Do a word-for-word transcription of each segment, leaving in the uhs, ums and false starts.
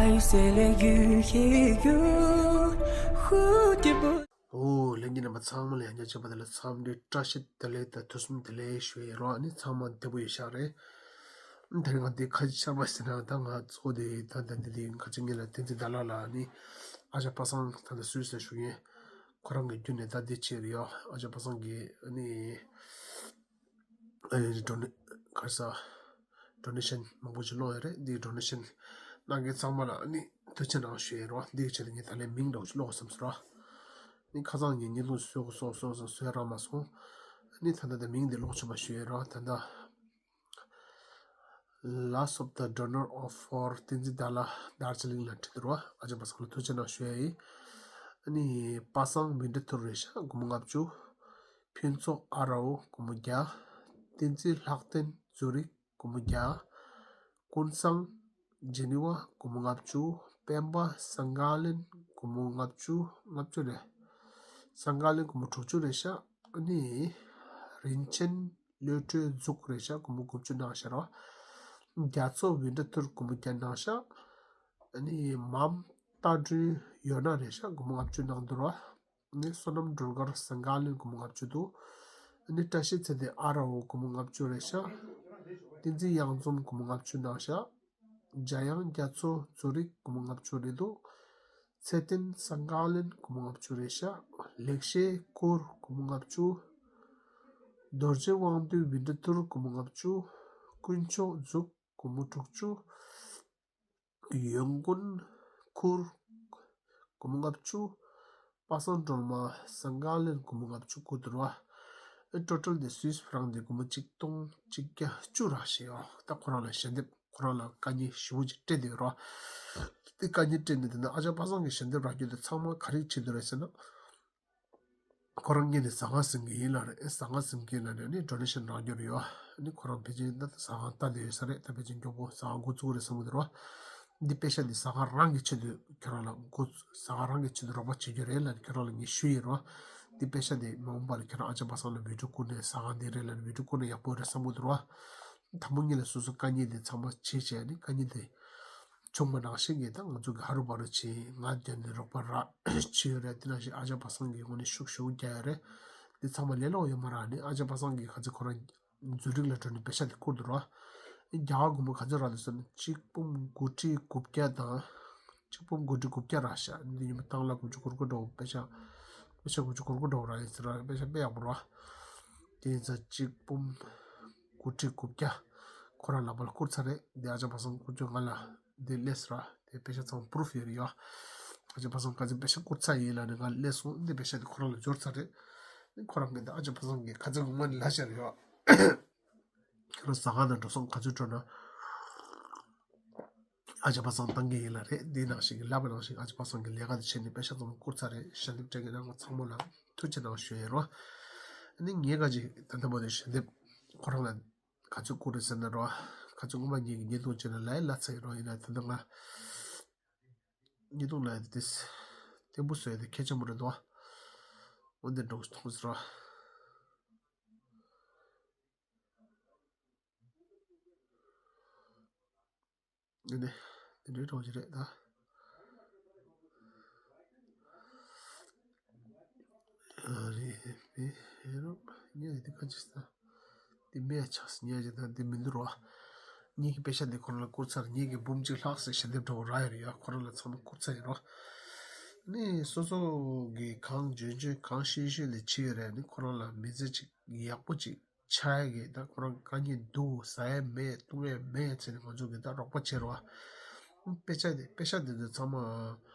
爱谁来愈黑又蝴蝶不 ཨོ། ལྷན་རྒྱས་རྣམ་པ་ཚང་མ་ལ་ཡང་བསྐྱར་བྱས་པ་དེ་ལ་འཚམས་འདྲི་བཀྲ་ཤིས་བདེ་ལེགས་དང་ཐུགས་བསམ་བདེ་ལེགས་ཞུ་ཡི་རོགས། ཨ་ནི་ཚང་མ་བདེ་པོ་ཡོད་ཤག་རེད། དེ་རིང་ང་འདི་ཁ་ཅིག་ཆར་པ་ཟེར་ན་ད་ང་གཙོ་བོ་དེ་ད་ད་འདི་འདི་ཁ་ཅིག་ངེད་ལ་བསྟན་འཛིན་ཟླ་ལགས་ལ་ཨ་ནི་ཨ་ཅག་པ་སངས་ད་ད་སུད་སི་ལ་བཞུགས་མཁན་ཁོ་རང་གི་བརྒྱུད་ནས་ད་འདི་བྱས་རེད་ཡོ། ཨ་ཅག་པ་སངས་ཀྱིས་ཨ་ནི། ཨ་ནི་ཌོ་ནེ་ག་རེ་ཟ། ཌོ་ནེ་ཤན་མང་པོ་ཞིག་སློང་ཡོད་རེད། འདི་ཌོ་ནེ་ཤན་གནང་མཁན་ཚང་མ་ལ་ཨ་ནི་ཐུགས་རྗེ་ཆེ་གནང་ཞུ་ཡས་རོགས། འདི་གི་ཆེད་དུ་ངས་ད་ལན་མིང་འདྲ་བོ་ཞིག་ཀློག་བསམ་སོང་ར། ཨ་ནི་ཁ་སང་ངས་བརྙན་ཐུང་བཟོས་དགོས་བཟོས་བཟོས་བཟོས་བཟོས་རག་མ་སོང་། ཨ་ནི་ད་ལྟ་དེ་མིང་འདི་ཀློག་ཆོག་མ་ཞུ་ཡས་རོགས། ད་ལྟ། Last of the Donor of for བསྟན་འཛིན་ཟླ་ལགས་དར་ཇི་ལིང་ལ་བྲིས་འདུག་རོགས། ཨ་ཅག་པ་སངས་ལ་ཐུགས་རྗེ་ཆེ་གནང་ཞུ་ཡས་ཡིན། ཨ་ནི་པ་སངས་བིན་ཀྲི་ཐུར་རེད་ཤག་སྒོར་མོ་ལྔ་བཅུ། ཕུན་ཚོགས་ཨ་རའོ་སྒོར་མོ་བརྒྱ། བསྟན་འཛིན་ལྷག་བསྟན་ཛུ་རིག་སྒོར་མོ་བརྒྱ། ཀུན་བཟང་ཇི་ནི་ཝ་སྒོར་མོ་ལྔ་བཅུ། སྤེན་པ་སངས་དཀར་གླིང་སྒོར་མོ་ལྔ་བཅུ་ལྔ་བཅུ་རེད། སངས་དཀར་གླིང་སྒོར་མོ་དྲུག་ཅུ་རེད་ཤག་ཨ་ནི་རིན་ཆེན་བློ་གྲོས་མཛུག་རེད་ཤག་སྒོར་མོ་དགུ་བཅུ་གནང་ཤག་རོ། རྒྱ་མཚོ་བིན་ཀྲི་ཐུར་སྒོར་མོ་བརྒྱ་གནང་ཤག་ཨ་ནི་མམ་རྟ་སྒྲོན་ཡོད་ན་རེད་ཤག་སྒོར་མོ་ལྔ་བཅུ་གནང་འདུག་རོ། ནི་བསོད་ནམས་སྒྲོལ་དཀར་སངས་དཀར་གླིང་སྒོར་མོ་ལྔ་བཅུ་འདུག་ནི་བཀྲ་ཤིས་ཚེ་བརྟན་ཨ་ར་འོ་སྒོར་མོ་ལྔ་བཅུ་རེད་ཤག་བསྟན་འཛིན་གཡང་འཛོམས་སྒོར་མོ་ལྔ་བཅུ་གནང་ཤག་འཇམ་དབྱངས་རྒྱ་མཚོ་ཛུ་རིག་སྒོར་མོ་ལྔ་བཅུ་རེད་འདུག་ཚེ་བརྟན་སངས་དཀར་གླིང་སྒོར་མོ་ལྔ་བཅུ་རེད་ཤག་ལེགས་བཤད་སྐོར་སྒོར་མོ་ལྔ་བཅུ། རྡོ་རྗེ་དབང་འདུས་བིན་ཀྲི་ཐུར་སྒོར་མོ་ལྔ་བཅུ། དཀོན་མཆོག་མཛུག་སྒོར་མོ་དྲུག་ཅུ། ཡོན་ཀུན་ཁུར། སྒོར་མོ་ལྔ་བཅུ། པ་སངས་སྒྲོལ་མ་སངས་དཀར་གླིང་སྒོར་མོ་ལྔ་བཅུ་བསྐུར་འདུག་རོ། ཨེ་ཊོ་ཊལ་དེ་སུད་སི་ཕ་རང་དེ་སྒོར་མོ་གཅིག་སྟོང་གཅིག་བརྒྱ་བཅུ་རག་ཤག་ཡོ། ད་ཁོ་རང་ལ་ཞལ་འདེབས་ཁོ་རང་ལ་བཀའ་རྙིང་ཞེ་པོ་ཅིག་སྤྲད་བསྡད་ཡོད་རོ། དེ་བཀའ་རྙིང་སྤྲད་ནས་དེ་ན་ཨ་ཅག་པ་སངས་ཀྱི་ཞལ་འདེབས་རག་རྒྱུ་དེ་ཚང་མ་ག་རེ་བྱེད་འདུག་རེད་ཟེར་ན། ཁོ་རང་ངོས་ནས་ཟ་ཁང་ཟིན་གྱི་ཡིན་ལབ་རེད། ཨེ་ཟ་ཁང་ཟིན་གྱི་ཡིན་ལབ་ནས་ནི་ཌོ་ནེ་ཤན་རག་རྒྱུ་རེད་ཡོ། ནི་ཁོ་རང་ཕལ་ཆེར་ད་ཟ་ཁང་ལྟ་བསྡད་ཡོད་ས་རེད། ད་ཕལ་ཆེར་མགྱོགས་པོ་ཟ་ཁང་འགོ་བཙུགས་རེད་བསམ་གྱི་འདུག་རོ། འདི་པེ་ཤ་འདི་ཟ་ཁང་རང་གི་ཆེད་དུ་ཁྱོད་རང་ལ་འགོ་ཟ་ཁང་རང་གི་ཆེད་དུ་རོགས་པ་བྱེད་རྒྱུ་རེད་ལབ་ནས་ཁྱོད་རང་ལ་ངས་ཞུས་ཡིན་རོ། འདི་པེ་ཤ་འདི་མ་འོངས་པ་ལ་ཁྱོད་རང་ཨ་ཅག་པ་སངས་ལ་བི་ཌིའོ་བསྐུར་ནས་ཟ་ཁང་འདི་རེད་ལབ་ནས་བི་ཌིའོ་བསྐུར་ན་ཡག་པོ་རེད་བསམ་གྱི་འདུག་རོ། དང་པོ་ཉིད་ལ་སོ་སོ་དཀའ་ངལ་དེ་ཚང་མ་བྱས་བྱས་ནས་དཀའ་ངལ་དེ་བྱུང་བ་ནང་བཞིན་གྱི་ད་ང་ཚོ་གི་ཧ་རུ་བ་རུ་བྱས་ང་རྒྱབ་ནས་རོགས་པ་རག་བྱས་ཡོད་རེད། དེ་ནང་བཞིན་ཨ་ཅག་པ་སངས་ཀྱི་ངོས་ནས་ཤུགས་ཞེ་པོ་རྒྱག་ཡོད་རེད། འདི་ཚང་མ་ལས་སླ་པོ་ཡོད་མ་རེད། ཨ་ནི་ཨ་ཅག་པ་སངས་ཀྱིས་ག་ཚོད་ཁོ་རང་ཛུ་རིག་ལ་འགྲོ་ནས་པེ་ཤ་དེ་བསྐུར་འདུག་ར། རྒྱ་གར་སྒོར་མོ་ག་ཚོད་རག་འདུག་ཟེར་ན་གཅིག་འབུམ་དགུ་ཁྲི་དགུ་བརྒྱ་དང་། གཅིག་འབུམ་དགུ་ཁྲི་དགུ་བརྒྱ་རག་ཤག་འདི་ཉིན་མོ་བཏང་ལ་དགུ་བཅུ་གོ་དགུ་འགྲོ་པེ་ཤ། པེ་ཤ་དགུ་བཅུ་གོ་དགུ་འགྲོ་རག་ཡིན་ཟེར་ར། པེ་ཤ་དཔེ་ཡག་པོ་ར། དེ་ཡིན་ཙང་གཅིག་འབུམ་དགུ་ཁྲི་དགུ་བརྒྱ་ཁོ་རང་ལག་པ་ལ་བསྐུར་ཚར་རེད། འདི་ཨ་ཅག་པ་སངས་བསྐུར་ཆོག་ང་ལ་འདི་སླེབས་སོང་ར། དེ་པེ་ཤ་ཚང་པུ་རུབ་ཡོད་རེད་ཡ། ཨ་ཅག་པ་སངས་ག་ཚོད་པེ་ཤ་བསྐུར་ཚར་ཡིན་ལབ་ནས་ང་སླེབས་སོང་། འདི་པེ་ཤ་དེ་ཁོ་རང་ལ་འབྱོར་ཚར་རེད། ཁོ་རང་གིས་འདི་ཨ་ཅག་པ་སངས་ཀྱིས་ག་ཚོད་སྔོན་མ་ནས་ལབ་བཞག་རེད་ཡ། ཁྱོད་རང་ཟ་ཁང་ནང་འགྲོ་སོང་ག་ཚོད་སྤྲོད་ན། ཨ་ཅག་པ་སངས་བཏང་གི་ཡིན་ལབ་རེད། འདི་ནང་བཞིན་གྱི་ལབ་པ་ནང་བཞིན་ཨ་ཅག་པ་སངས་ཀྱིས་ལས་ཀ་དེ་བྱས་ནས་པེ་ཤ་ཚང་མ་བསྐུར་ཚར་རེད། ཞལ་འདེབས་སྤྲད་མཁན་རྣམ་པ་ཚང་མ་ལ་ཐུགས་རྗེ་གནང་ཞུ་ཡིན་རོ། ཨ་ནི་ངས་ག་ཅིག་ད་ལྟ་བར་དུ་ཞལ་འདེབས་ཁོ་རང་ལ་ག་ཚོད་བསྐུར་རེད་ཟེར་ན་རོ། ག་ཚོད་སྔོན་མ་ངེད་ཀྱི་བརྙན་ཐུང་བྱས་ན་ལབ་ཡ་ལབ་ཚར་ཡིན་རོ། ཡིན་ན་ད་ལྟ་ང་བརྙན་ཐུང་ལབ་ཡ་དེ་ཏིས་བརྟན་པོ་བཟོ་ཡ་དེ་གལ་ཆེན་པོ་རེད་འདུག་འོ་འདི་འགྲོ་མཐོང་ཟེར་རོ། འདི་ནི་འདི་འདྲའི་གྲོགས་ཅིག་རེད་ད། ཨ་རེ་མི་ཧེ་རོ་ཉེ་རེད་དེ་ཁ་ཅིག་ད། འདི་མེད་ཆགས་སི་ཉེ་ཅིག་ད་འདི་མི་འདུག་རོ། ཉེ་གི་པེ་ཤ་འདི་ཁོ་རང་ལ་བསྐུར་ཚར། ཉེ་གི་འབུམ་གཅིག་ལྷག་ཟེར་ཞལ་འདེབས་འདྲ་བོ་རག་ཡོད་རེད་ཡ། ཁོ་རང་ལ་ཚང་མ་བསྐུར་ཚར་ཡིན་རོ། ནི་སོ་སོ་གི་གང་འཇོན་འཇོན་གང་ཤེས་ཤེས་ལས་བྱེད་ཡོད་རེད། ནི་ཁོ་རང་ལ་མི་ཚེ་ཅིག་ཡག་པོ་ཅིག་ཆགས་ཡ་གི་ད་ཁོ་རང་དཀའ་ངལ་འདུག་ཟ་ཡ་མེད་བཏུང་ཡ་མེད་ཟེར་ནས་ང་ཚོ་གི་ད་རོགས་པ་བྱེད་རོགས། དཔེ་ཆ་དེ་དཔེ་ཆ་དེ་ཚོ་ཚང་མ་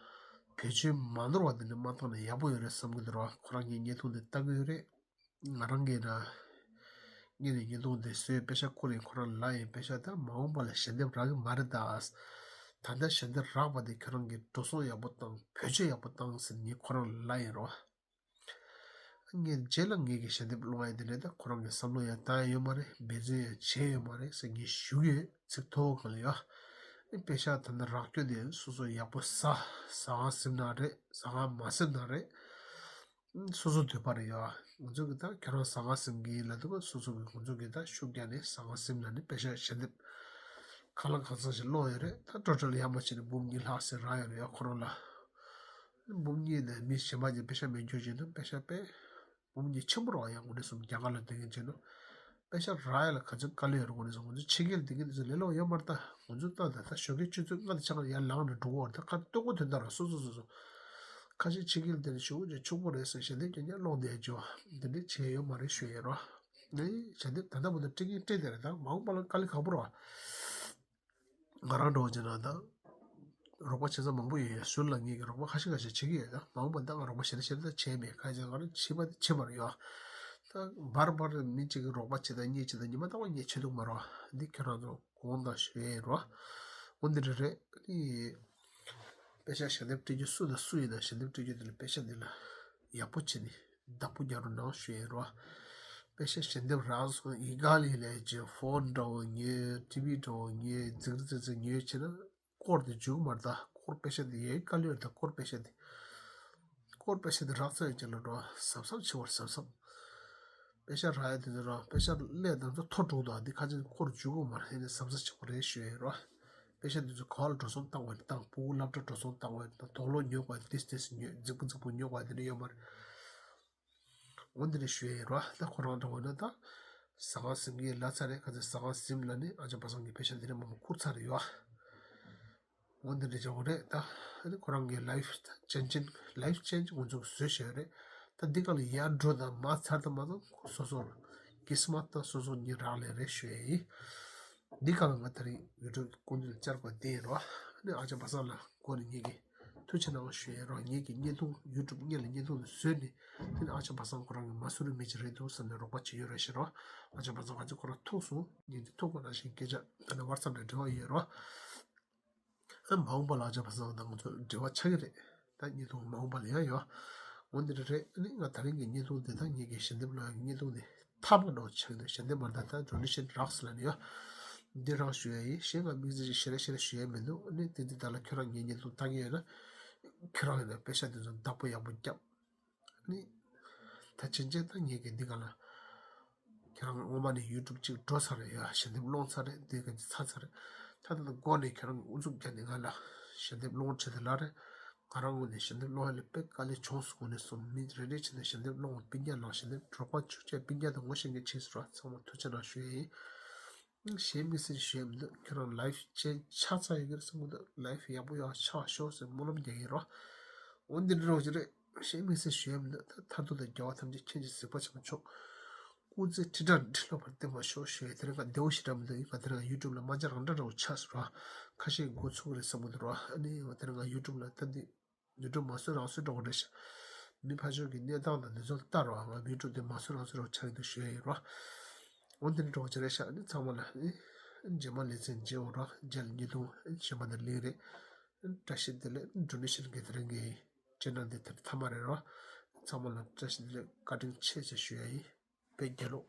བེད་སྤྱོད་མ་ནོར་བ་དེ་འདྲ་མ་བཏང་ན་ཡག་པོ་ཡོད་རེད་བསམ་གི་འདུག་རོགས། ཁོ་རང་གི་བརྙན་ཐུང་དེ་ལྟ་གི་ཡོད་རེད། ང་རང་གིས་ན་ངས་ནི་བརྙན་ཐུང་དེ་བཟོས་པེ་ཤ་བསྐུར་ཡིན། ཁོ་རང་ལ་ཡིན་པེ་ཤ་ད་མ་འོངས་པ་ལ་ཞལ་འདེབས་རག་གི་མ་རེད་ད། ད་ལྟ་ཞལ་འདེབས་རག་པ་དེ་ཁྱོད་རང་གིས་འགྲོ་སོང་ཡག་པོ་བཏང་བེད་སྤྱོད་ཡག་པོ་བཏང་ཟེར་ངས་ཁོ་རང་ལ་ཡིན་རོགས། ངས་རྗེས་ལ་ངས་ཀྱི་ཞལ་འདེབས་སློང་ཡ་དེ་འདྲ་ད་ཁོ་རང་གི་བསམ་བློ་ཡང་བཏང་ཡ་ཡོད་མ་རེད། འབད་བརྩོན་ཡང་བྱས་ཡོད་མ་རེད་ཟེར་ངས་ཞུ་གི་ཡོད། ཚིག་ཐོག་གང་ལ་ཡ། ཨེ་པེ་ཤ་ད་ལྟ་རག་རྒྱུ་དེ་སོ་སོ་ཡག་པོ་ཟ། ཟ་ཁང་ཟིན་ན་རེད། ཟ་ཁང་མ་ཟིན་ན་རེད། སོ་སོ་འདོད་པ་རེད་ཡ། ང་ཚོ་གི་ད་ཁྱོད་རང་ཟ་ཁང་ཟིན་གི་ཡིན་ལབ་འདུག་ག་སོ་སོ་གི་ང་ཚོ་གི་ད་ཤུགས་རྒྱག་ནས་ཟ་ཁང་ཟིན་ན་ནི་པེ་ཤ་ཞལ་འདེབས་ གང་ལ་གང་འཚམ་ཞིག་སློང་ཡོད་རེད། ད་ཊོ་ཊལ་ཡར་མར་བྱས་ནས་འབུམ་གཉིས་ལྷག་ཙམ་རག་ཡོད་རེད་ཡ། ཁོ་རང་ལ་འབུམ་གཉིས་ནས་མི་གཞན་པ་གཉིས་པེ་ཤག་མེད་རྒྱུ་བྱས་ན་པེ་ཤག་དཔེ་འབུམ་གཉིས་ཆེན་པོ་རེད་བ། ཡ་དངོས་གནས་སོང་རྒྱ་གར་ལ་སྡོད་མཁན་བྱས་ན་པེ་ཤག་རག་ཡ་ལ་ག་ཚོད་དཀའ་ལས་ཡོད་རེད། དངོས་གནས་སོང་ང་ཚོ་ཕྱི་རྒྱལ་སྡོད་མཁན་དེ་ཚོ་ལས་སླ་པོ་ཡོད་མ་རེད། ད་ང་ཚོ་ད་ད་ད་ཞོགས་ཀའི་ཆུ་ཚོད་ལྔ་དང་ཕྱེད་ཀ་ཡར་ལངས་ནས་འགྲོ་གི་ཡོད་རེད། ད་ཁ་སྟོན་གོ་དོན་དག་རེད། སོ་སོ་སོ་སོ་ཁ་ཤས་ཕྱི་རྒྱལ་དེ་ནས་ཞེ་པོ་ཅིག་ཕྱུག་པོ་རེད་ཟེར་ཞལ་འདེབས་རྒྱག་མཁན་སློང་བསྡད་ཡ་ཅིག་དེ་འདྲ་བྱས་ཡོད་མ་རེད་ཞུ་ཡ་རོ། ངས་ཞལ་འདེབས་ད་ལྟ་བར་དུ་སྤྲད་ཀྱིན་སྤྲད་བསྡད་རེད། ད་མ་འོངས་པ་ལ་དཀའ་ལས་ཁག་པོ་རེད་བ། ང་རང་འདྲ་བོ་བྱས་ན་ད་རོགས་པ་བྱེད་ས་མང་པོ་ཡོད་ཡ། ཟུར་ལ་ངེད་ཀྱིས་རོགས་པ་ཁ་ཤས་ཁ་ཤས་བྱེད་ཀྱི་ཡོད། ད་མ་འོངས་པ་ད་ང་རོགས་པ་ཞེ་དྲག་ཞེ་དྲག་ད་བྱས་མེད། གང་ཡིན་ཟེར་ན་ང་རང་བྱིས་པ་དེ་བྱིས་པ་རེད་ཡ། ད་བར་བར་མི་གཅིག་གིས་རོགས་པ་བྱེད་དང་གཉིས་བྱེད་དང་ཉི་མ་རྟག་པར་ངས་བྱེད་ཐུབ་མ་རེད་བ། འདི་ཁྱོད་རང་ཚོ་དགོངས་དག་ཞུ་ཡ་ཡིན་རོ། འོ་འདི་འདྲ་རེད། ཨ་ནི་པེ་ཤག་ཞལ་འདེབས་སྤྲད་རྒྱུ་སུ་དང་སུ་ཡིན་ན་ཞལ་འདེབས་སྤྲད་རྒྱུ་དེ་ལ་པེ་ཤག་འདི་ལ་ཡག་པོ་བྱས་ནས་བདག་པོ་རྒྱག་རོགས་གནང་ཞུ་ཡ་ཡིན་རོ། པེ་ཤག་ཞལ་འདེབས་རག་སོང་ཡིན་ག་ལ་ཡིན་ལས་ཀྱི་ཕོན་འདྲ་བོ་ཉོས། ཊི་ཝི་འདྲ་བོ་ཉོས། རྫིག་རྫིག་རྫིག་ཉོས་བྱས་ན་སྐོར་དེ་འཇུག་མ་རེད། ད་སྐོར་པེ་ཤག་དེ་ཡོད་ག་ལ་ཡོད། ད་སྐོར་པེ་ཤག་དེ་སྐོར་པེ་ཤག་དེ་རག་ཚར་ཡོད་ཀྱི་ལ་འགྲོ་གཟབ་གཟབ་བྱེད་པར་གཟབ་གཟབ། པེ་ཤག་རག་ཡ་དེ་ཚོ་ར་པེ་ཤག་སླེབས་དང་ཚོ་ཐོ་དྲུག་དང་འདི་ཁ་ཅིག་སྐོར་འཇུག་གི་མ་རེད། ཡིན་ནའི་གཟབ་གཟབ་བྱེད་པ་རེད་ཞུ་ཡ་ཡིན་རོ། པེ་ཤག་དེ་ཚོ་ག་བ་ལ་འགྲོ་སོང་བཏང་བ་ཡིན་བཏང་། ཕྲུ་གུ་སློབ་གྲྭ་འགྲོ་སོང་བཏང་བ་ཡིན་བཏང་། དུག་ལོག་ཉོ་དགོས་ཡིན། ཏིས་ཏིས་ཉོ་རྫིག་པོ་རྫིག་པོ་ཉོ་དགོས་ཡིན། དེ་འདྲ་ཡོད་མ་རེད། འོ་འདི་འདྲ་ཞུ་ཡ་ཡིན་རོ། ད་ཁོ་རང་འདྲ་བོ་ན་ད་ཟ་ཁང་ཟིན་གྱི་ལ་ཚར་རེད། ཁ་ཚ་ཟ་ཁང་ཟིན་ལ་ནི་ཨ་ཅག་པ་སངས་ཀྱི་པེ་ཤག་དེ་འདྲ་མང་པོ་བསྐུར་ཚར་རེད་ཡོ། འོ་འདི་འདྲ་བྱ་བ་རེད། ད་ཨ་ནི་ཁོ་རང་གི་ལའིཕ་ཅེན་ཇིང་ལའིཕ་ཅེན་ཇི་ང་ཚོ་གིས་བཟོས་བཞག་ཡོད་རེད། ད་འདི་ག་ལ་ཡར་འགྲོ་དང་མར་ཚར་དང་མ་ཚར་ཁོ་སོ་སོ་ལ་ཀི་སི་མ་ཏི་དང་སོ་སོ་གཉིས་རག་ལས་རེད་ཞུ་ཡ་ཡིན། འདི་ག་ལ་ང་ད་རིང་ཡུ་ཊུབ་སྐུ་མདུན་ལ་བཅར་དགོས་དེ་ཡིན་རོ། ཨ་ནི་ཨ་ཅག་པ་སངས་ལ་སྒོ་ནས་ངེད་ཀྱིས་ཐུགས་རྗེ་གནང་ཞུ་ཡ་རོ། ངེད་ཀྱིས་བརྙན་ཐུང་ཡུ་ཊུབ་སྔོན་ལ་བརྙན་ཐུང་དེ་བཟོས་ནས་དེ་ནི་ཨ་ཅག་པ་སངས་ཁོ་རང་གི་མ་སུ་རི་མི་ཅིག་རེད་འདུག་བསམ་ནས་རོགས་པ་བྱས་ཡོད་རེད་ཞེས་རོ། ཨ་ཅག་པ་སངས་ང་ཚོ་ཁོ་རང་ཐུག་སོང་། ཉིན་དེ་ཐུག་པ་ནང་བཞིན་སྐད་ཆ་ད་ནི་ཝ་ཊི་སེབ་ལ་འབྲེལ་བ་ཡོད་རོ། ཨ་མ་འོངས་པ་ལ་ཨ་ཅག་པ་སངས་དང་ང་ཚོ་འབྲེལ་བ་ཆགས་ཀྱི་རེད། ད་བརྙན་ཐུང་མ་འོངས་པ་ལ་ཡང་ཡོད། འོ་འདི་འདྲ་རེད། ཨ་ནི་ང་ད་རིང་གི་བརྙན་ཐུང་འདི་དང་ངེད་ཀྱི་ཞལ་འདེབས་སློང་ཡག་གི་བརྙན་ཐུང་འདི་མཐའ་མ་འགྲོ་ཆགས་འདུག་ཞལ་འདེབས་མ་རེད། ད་ཌོ་ནེ་ཤན་རག་སོང་ལབ་ནས་ཡོད། འདི་རང་ཞུ་ཡ་ཡིན། གཞན་ང་དམིགས་བསལ་ཞིག་ཞེ་དྲག་ཞེ་དྲག་ཞུ་ཡ་མི་འདུག་ཨ་ནི་དེ་འདི་དག་ལ་ཁྱོད་རང་ངའི་བརྙན་ཐུང་ལྟ་གི་ཡོད་ན་ཁྱོད་རང་ཡིན་ན་པེ་ཤག་དེ་ཚོ་བདག་པོ་ཡག་པོ་རྒྱབ། ནི། ད་ཕྱིན་ཆད་ད་ངེད་ཀྱིས་འདི་ག་ལ། ཁྱེད་རང་སྔོན་མ་ནས་ཡུ་ཊུབ་གཅིག་འགྲོ་ཚར་རེད་ཡ། ཞལ་འདེབས་སློང་ཚར་རེད། འདི་ག་ཅིག་ཚར་ཚར་རེད། ད་ལྟ་སྒོ་ནས་ཁྱེད་རང་གིས་ཨུ་ཚུགས་བརྒྱབ་ནས་ང་ལ་ཞལ་འདེབས་སློང་བྱེད་དེ་ལ་རེད། ང་རང་ངོས་ནས་ཞལ་འདེབས་སློང་ཡ་ལ་དཔེ་དཀའ་ལས་བྱུང་སོང་། ངོས་ནས་སོང་མི་རེ་རེ་བྱས་ནས་ཞལ་འདེབས་སློང་བ་སྤུན་ཀྱག་ལ་ཞལ་འདེབས་རོགས་པ་ཆུ་ཆེ་སྤུན་ཀྱག་དང་ངོ་ཤེས་མཁན་བྱས་སོང་ར། ཚང་མ་ཐུགས་རྗེ་གནང་ཞུ་ཡ་ཡིན། གཞན་དམིགས་བསལ་ཞུ་ཡ་མི་འདུག་ཁྱོད་རང་ལའིཕ་ཅེན་ཇི་ཆགས་ཚར་ཡོད་ཀྱི་རེད་བསམ་གྱི་འདུག་ལའིཕ་ཡག་པོ་ཡག་ཆགས་ཤོག་ཟེར་སྨོན་ལམ་རྒྱག་གི་ཡིན་རོ། འོ་འདི་འདྲ་རོགས་ཀྱི་རེད། གཞན་དམིགས་བསལ་ཞུ་ཡ་མི་འདུག་ད་མཐར་ཐུག་ཏུ་རྒྱལ་བ་ཐམས་ཅད་མཁྱེན་ཅིང་གཟིགས་པ་ཆེན་པོ་མཆོག་སྐུ་ཚེ་ཁྲི་ཕྲག་ཁྲི་ལོ་བར་བརྟན་པར་ཤོག་ཞུ་ཡ། དེ་རིང་ང་བདེ་པོ་ཞེ་དྲག་མི་འདུག་ཡིན་ང་དེ་རིང་ང་ཡུ་ཊུབ་ལ་མ་བཅར་རང་འདྲ་འདྲ་བོ་ཆགས་སོང་རོ། ཁ་ཤས་འགོ་ཚུགས་ཀྱི་རེད་བསམ་གྱི་འདུག་རོ། ཨ་ནི་ང་དེ་རིང་ང་ཡུ་ཊུབ་ལ་ད་འདི། ཡུ་ཊུབ་མ་བཟོས་རང་བཟོས་འགྲོ་གི་རེད་ཤག་མི་ཕར་ཕྱོགས་ཀྱི་གནས་སྟངས་དང་འདི་ཚོ་ལ་ལྟ་རོགས། ང་ཡུ་ཊུབ་དེ་མ་བཟོས་རང་བཟོས་རོགས་ཆགས་ཀྱི་འདུག་ཞུ་ཡ་ཡིན་རོགས། འོ་འདི་འདྲ་འགྲོ་གི་རེད་ཤག་ཨ་ནི་ཚང་མ་ལ་ཨེ། རྗེས་མ་ལེ་ཚན་མཇལ་འོང་རོགས། རྗེས་ལ་བརྙན་ཐུང་ཨེ་གཞན་པ་འདི་ལིང་རེད། བཀྲ་ཤིས་བདེ་ལེགས། ཌོ་ནེ་ཤན་གྱི་དེ་རིང་གི་ཅེ་ནལ་འདི་དེར་མཐའ་མ་རེད་རོགས། ཚང་མ་ལ་བཀྲ་ཤིས་བདེ་ལེགས། བཀའ་དྲིན་ཆེ་ཆེ་ཞུ་ཡ་ཡིན། དཔེ་རྒྱལ་ལོ།